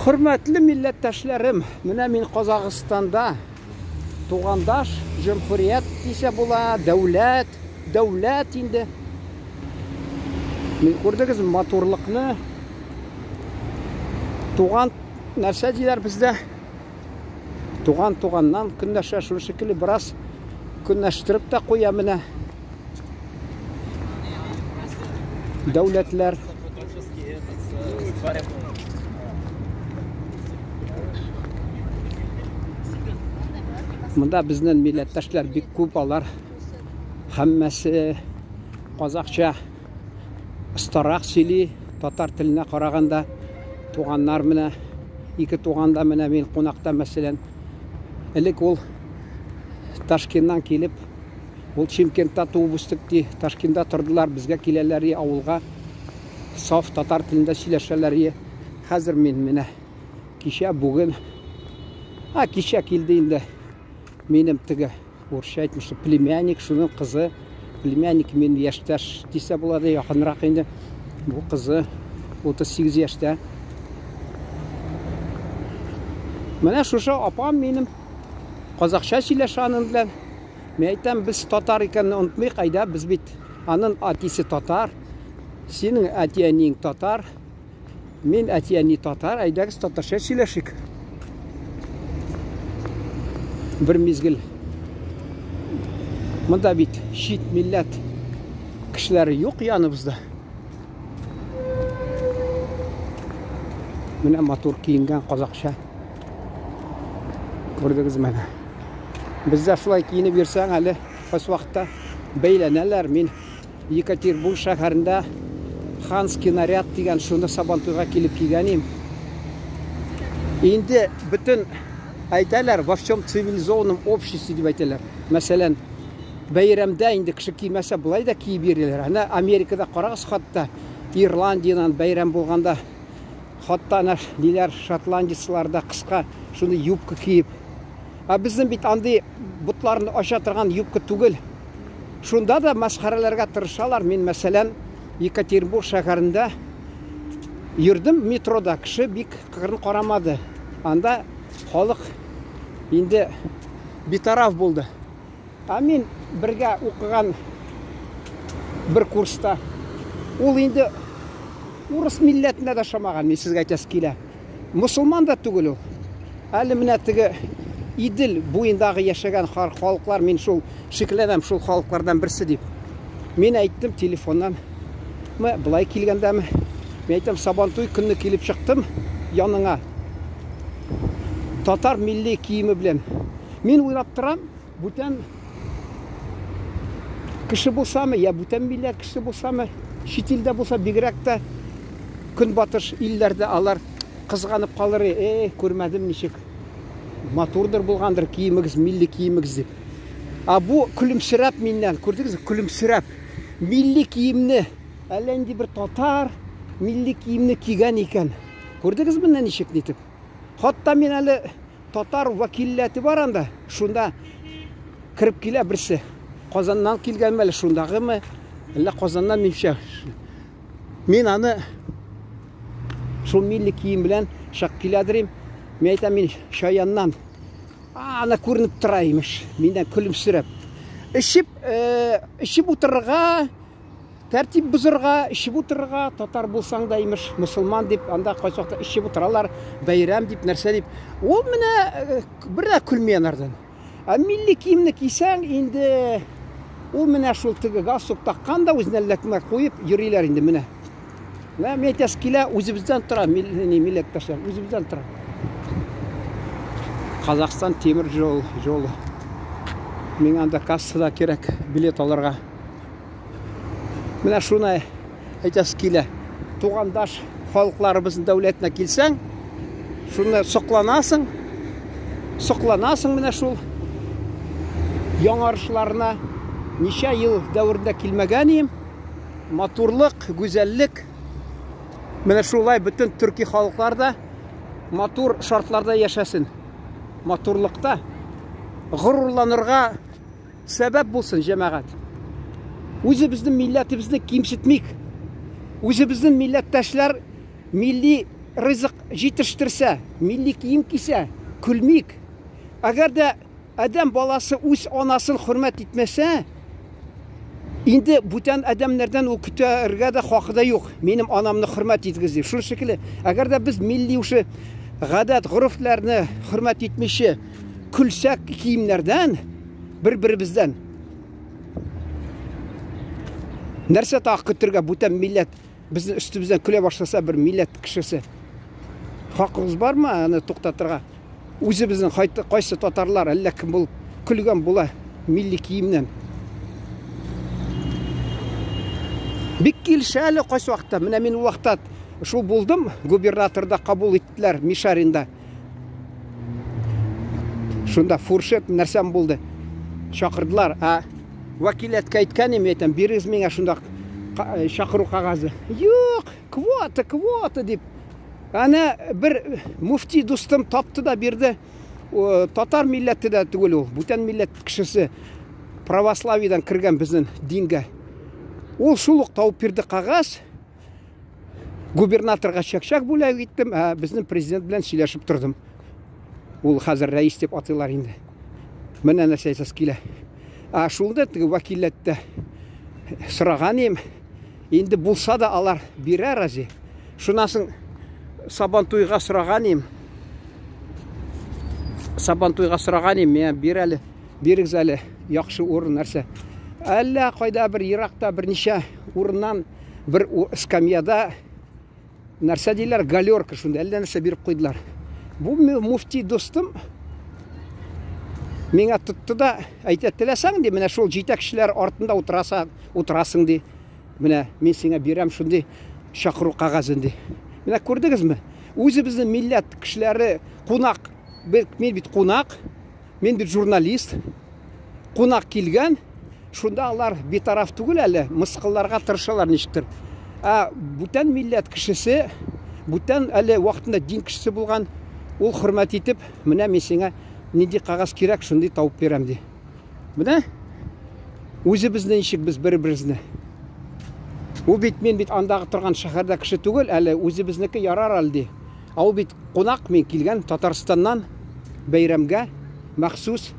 Хөрмәтле милләттәшләрем, менә мин Казахстанда тугандаш җөмһүрият дисә була, дәүләт, дәүләт инде. Мин күрдегез матурлыкны. Туган нәрсә диләр бездә? Туган туганнан көнләшә, шул шикелле бераз көнләштереп тә куя менә. Дәүләтләр. Монда безнең милләттәшләр бик күп, алар һәммәсе казахча остарак сөйли, татар теленә караганда. Туганнар менә, ике туган да менә мин кунакта, мәсәлән, элек ул Ташкенттан килеп, Ул Чимкентта туып үстек ди, Ташкентта тордылар, безгә киләләр и авылга. Саф татар телендә сөйләшәләр и. Хәзер мин менә кичә бүген, а кичә килде инде минем теге урысча әйтмешли племянник, шуның кызы, племянник мин яшьтәш дисә була да, якынрак инде. Бу кызы 38 яшьтә. Менә шушы апам минем казахча сөйләшә аның белән. Мин әйтәм, без татар икәнне онытмыйк, әйдә, без бит анын әтисе татар, синең әти-әниең татар, мин әти-әни татар, әйдәгез татарча сөйләшик. Бер мизгел. Монда бит чит милләт кешеләре юк яныбызда. Менә матур киенгән казакча. Күрдегез менә. Бездә шулай киенеп йөрсәң әле кайсы вакытта бәйләнәләр. Мин Екатеринбург шәһәрендә ханский наряд дигән шуны Сабантуйга килеп кигән идем. Инде бөтен әйтәләр, во всем цивилизованном обществе дип әйтәләр. Мәсәлән, бәйрәмдә инде кеше кимәсә, болай да киеп йөриләр. Әнә Америкада карагыз, хатта Ирландиянан бәйрәм булганда хатта әнә ниләр шотландецлар да кыска шундый юбка киеп. Ә безнең бит андый ботларны ача торган юбка түгел. Шунда да мәсхәрәләргә тырышалар. Мин, мәсәлән, Екатеринбург шәһәрендә йөрдем метрода, кеше бик кырын карамады. Анда халык инде битараф булды. Ә мин бергә укыган бер курста ул инде урыс милләтенә дә ошамаган, мин сезгә әйтәсе килә. Мосылман да түгел ул. Әле менә теге Идел буендагы яшәгән халыклар, мин шул шикләнәм, шул халыклардан берсе дип. Мин әйттем телефоннан, мы былай килгәндәме? Мин әйтәм, Сабантуй көнне килеп чыктым яныңа. Татар милли киеме белән. Мин уйлап торам, бүтән кеше булсамы, я бүтән милләт кешесе булсамы, чит илдә булса, бигрәк тә көнбатыш илләрдә алар кызганып калыр, эй, күрмәдем ничек матурдыр булгандыр киемегез, милли киемегез дип. А бу көлемсерәп миннән, күрдегезме, көлемсерәп. Милли киемне, әллә нинди бер татар милли киемне кигән икән. Күрдегезме менә ничек нитеп? Хатта мин әле татар вәкилләте бар анда, шунда кереп килә берсе. Казаннан килгәнме әле, шундагымы? Әллә Казаннан минемчә. Мин аны шул милли кием белән чыгып киләдер. Мин әйтәм, мин Чаяннан. Ана күренеп тора имеш. Миннән көлемсерәп. Эчеп, эчеп утырырга, тәртип бозырга, эчеп утырырга, татар булсаң да имеш, мусульман дип, анда кайсы вакытта эчеп утыралар, бәйрәм дип, нәрсә дип. Ул менә бер дә көлми анардан. Ә милли киемне кисәң, инде ул менә шул теге галстук таккан да үзенә әллә кемгә куеп йөриләр инде менә. Менә мин әйтәсе килә, үзебездән тора, милләттәшләр, үзебездән тора. Казахстан темир жол, жолы. Миңа анда кассада кирәк билет алырга. Менә шуны әйтәсе килә. Тугандаш халыкларыбызның дәүләтенә килсәң, шуны сокланасың, сокланасың менә шул яңарышларына. Ничә ел дәверендә килмәгән идем. Матурлык, гүзәллек. Менә шулай бөтен төрки халыклар да матур шартларда яшәсен. Матурлыкта горурланырга сәбәп булсын, җәмәгать. Үзебезнең милләтебезне кимсетмик. Үзебезнең милләттәшләр милли ризык җитештерсә, милли кием кисә, көлмик. Әгәр дә адәм баласы үз анасын хөрмәт итмәсә, инде бүтән адәмнәрдән ул көтәргә дә хакы да юк. Минем анамны хөрмәт итегез дип. Шул шикелле, әгәр дә без милли ушы гадәт, горефләрне хөрмәт итмичә көлсәк киемнәрдән, бер-беребездән, нәрсә тагы көтергә бүтән милләт безнең өстебездән көлә башласа бер милләт кешесе? Хакыгыз бармы аны туктатырга? Үзебезнең кайсы татарлар әллә кем булып көлгән була милли киемнән. Бик килешә әле кайсы вакытта. Менә мин ул вакытта шул булдым, губернаторда кабул иттеләр Мишаринда. Шунда фуршет нәрсәм булды. Чакырдылар. Ә вәкиләткә әйткән идем, әйтәм, бирегез миңа шунда чакыру кәгазе. Юк, квота, квота дип. Әнә бер муфти дустым тапты да бирде. Татар милләте дә түгел ул, бүтән милләт кешесе. Православиедән кергән безнең дингә. Ул шул ук табып бирде кәгазь. Губернаторга чәкчәк бүләк иттем, ә безнең президент белән сөйләшеп тордым. Ул хәзер рәис дип атыйлар инде. Менә нәрсә әйтәсе килә. Ә шунда теге вәкилләттә сораган идем. Инде булса да алар бирә рази. Шуннан соң Сабантуйга сораган идем. Сабантуйга сораган идем, миңа бир әле, бирегез әле яхшы урын нәрсә. Әллә кайда бер еракта берничә урыннан бер скамьяда нәрсә диләр, галерка шунда әллә нәрсә биреп куйдылар. Бу муфти дустым миңа тотты да әйтә, теләсәң ди, менә шул җитәкчеләр артында утыраса, утырасың ди. Менә мин сиңа бирәм шундый чакыру кәгазен ди. Менә күрдегезме? Үзебезнең милләт кешеләре кунак, мин бит кунак, мин бит журналист. Кунак килгән, шунда алар битараф түгел әле, мыскылларга тырышалар ничектер. Ә бүтән милләт кешесе, бүтән әле вакытында дин кешесе булган, ул хөрмәт итеп, менә мин сиңа нинди кәгазь кирәк, шундый табып бирәм ди. Менә үзебезне ничек без бер-беребезне. Ул бит мин бит андагы торган шәһәрдә кеше түгел, әле үзебезнеке ярар әле ди. Ә ул бит кунак, мин килгән Татарстаннан бәйрәмгә махсус.